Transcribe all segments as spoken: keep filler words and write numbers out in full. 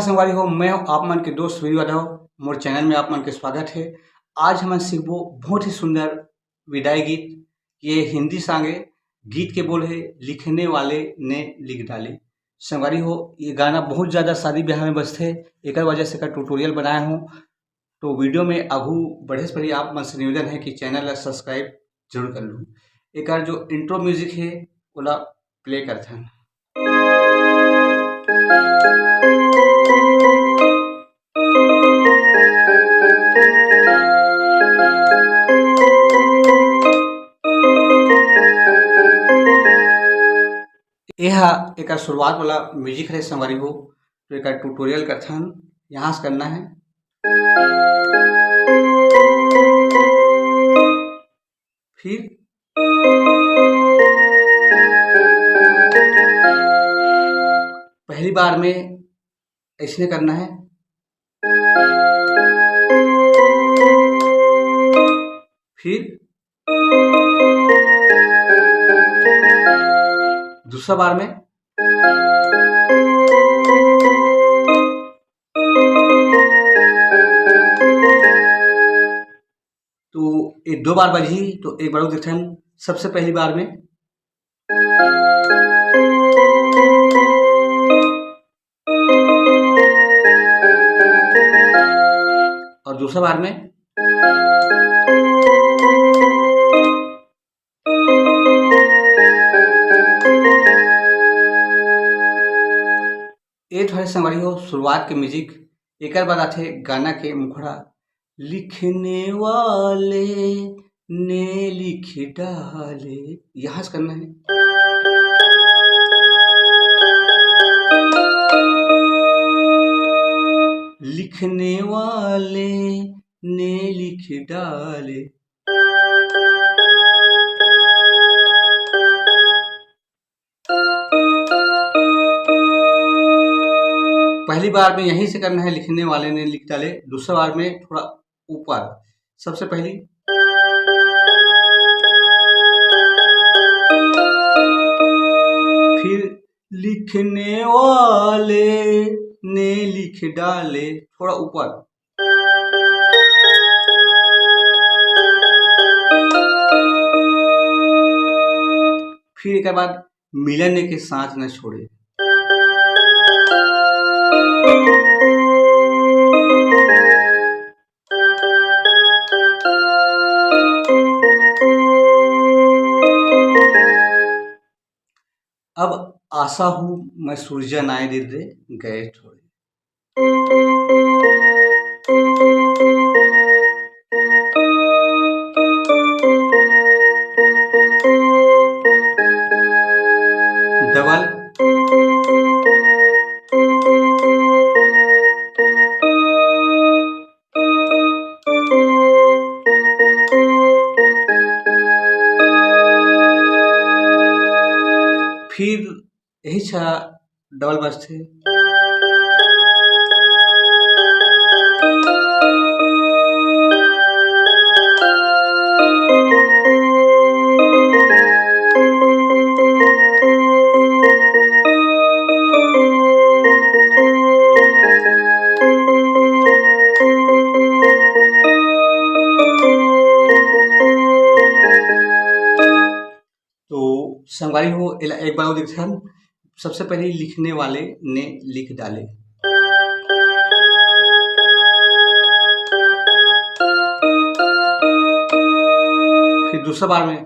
संगवारी हो, मैं हूं आप मन के दोस्त वीरू यादव। मोर चैनल में आप मन के स्वागत हे। आज हमन सीखबो बहुत ही सुंदर विदाई गीत। ये हिंदी सॉन्ग हे, गीत के बोल हे लिखने वाले ने लिख डाले। संगवारी हो, ये गाना बहुत ज्यादा शादी ब्याह में बजथे, एकर वजह से एकर ट्यूटोरियल बनाए हूं। तो वीडियो में आगू बढ़े से पहले आप मन से निवेदन हे कि चैनल ला सब्सक्राइब जरूर कर लू। एकर जो इंट्रो म्यूजिक हे, ओला प्ले करथन। एहा एकर शुरुआत वाला म्यूजिक हरे संगवारी हो, तो एकर ट्यूटोरियल करथन, यहाँ से करना है। फिर पहली बार में ऐसने करना है, फिर दूसरा बार में, तो ये दो बार बजही, तो एक बार और देखथन। सबसे पहली बार में, और दूसरा बार में, ए थोड़े संगवारी हो, शुरुआत के म्यूजिक, एकर बाद आथे गाना के मुखड़ा, लिखने वाले ने लिख डाले, यहाँ से करना है। लिखने वाले ने लिख डाले। पहली बार में यहीं से करना है, लिखने वाले ने लिख डाले। दूसरा बार में थोड़ा ऊपर, सबसे पहली, फिर लिखने वाले ने लिख डाले, थोड़ा ऊपर। फिर एक बार मिलन के साथ न छोड़े। अब आशा हूँ मैं सूरजा नाय दिल रे गए थोड़े। डबल। फिर यही छा डबल बजथे। तो संगवारी हो, एला एक बार और देखथन। सबसे पहले लिखने वाले ने लिख डाले। फिर दूसरा बार में,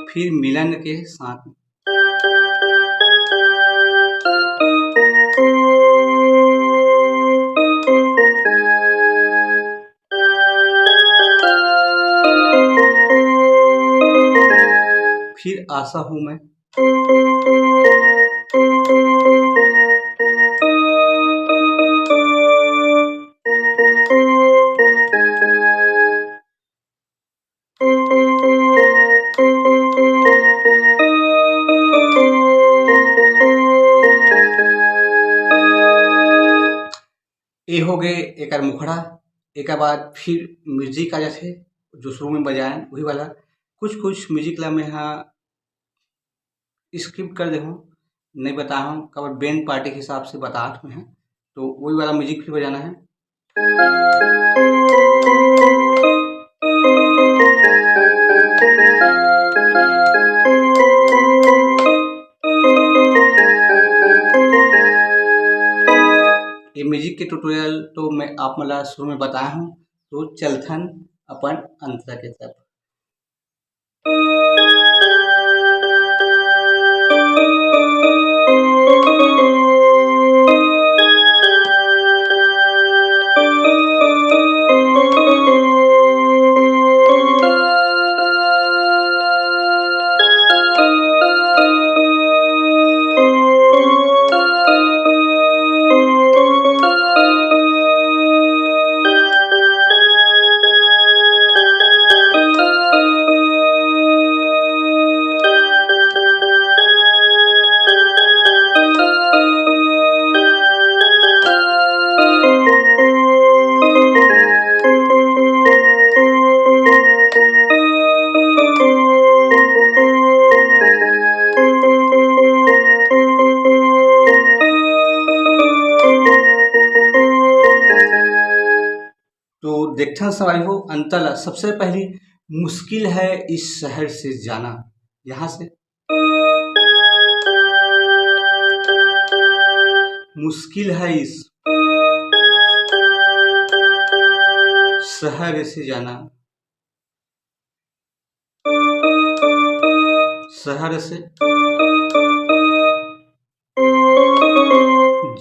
फिर मिलन के साथ में। फिर आशा हूँ मैं। ए हो गए एकर मुखड़ा। एकर बाद फिर म्यूजिक आ जाथे, जो शुरू में बजाएन, वही वाला। कुछ कुछ म्यूजिक ला मैं हा स्किप कर दे हूँ, नहीं बताया हूँ, काबर बैंड पार्टी के हिसाब से बतात में है, तो वही वाला म्यूजिक फिर बजाना है। ये म्यूजिक के ट्यूटोरियल तो मैं आप मन ला शुरू में बताया हूँ, तो चलथन अपन अंतरा के तरफ। तो देखथन संगवारी हो अंतर ला। सबसे पहली, मुश्किल है इस शहर से जाना, यहाँ से मुश्किल है इस शहर से जाना, शहर से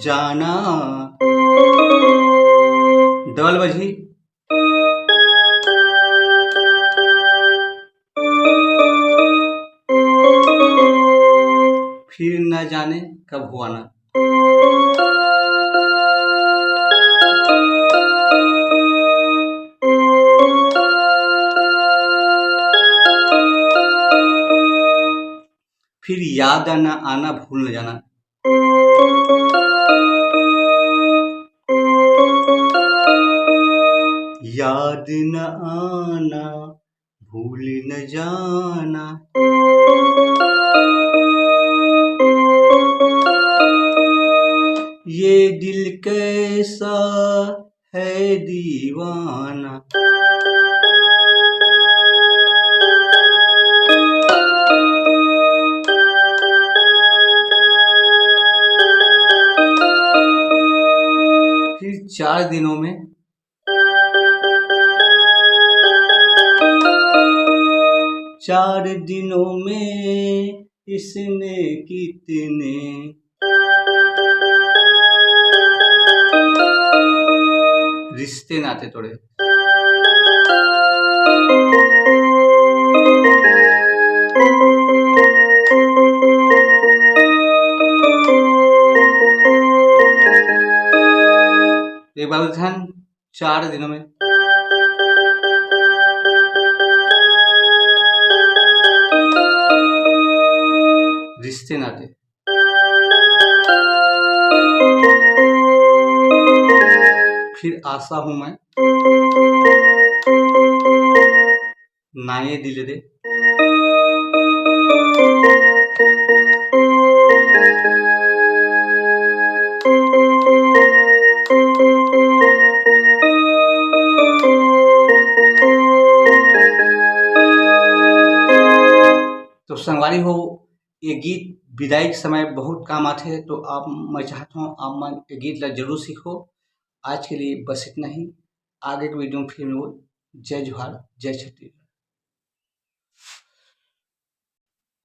जाना। डबल बजी। फिर न जाने कब हो आना। फिर याद न आना, भूल न जाना। याद न आना, भूल न जाना। ये दिल कैसा है दीवाना। फिर चार दिनों में, चार दिनों में इसने कितने रिश्ते नाते तोड़े। एक बार ध्यान, चार दिनों में रिश्ते नाते। फिर आशा हूँ मैं नाये दिल दे। तो संगवारी हो, ये गीत विदाई के समय बहुत काम आथे, तो आप, मैं चाहता हूँ आप मन ये गीत ला जरूर सीखो। आज के लिए बस इतना ही, आगे के वीडियो में फिर मिलबो। जय जोहार, जय छत्तीसगढ़।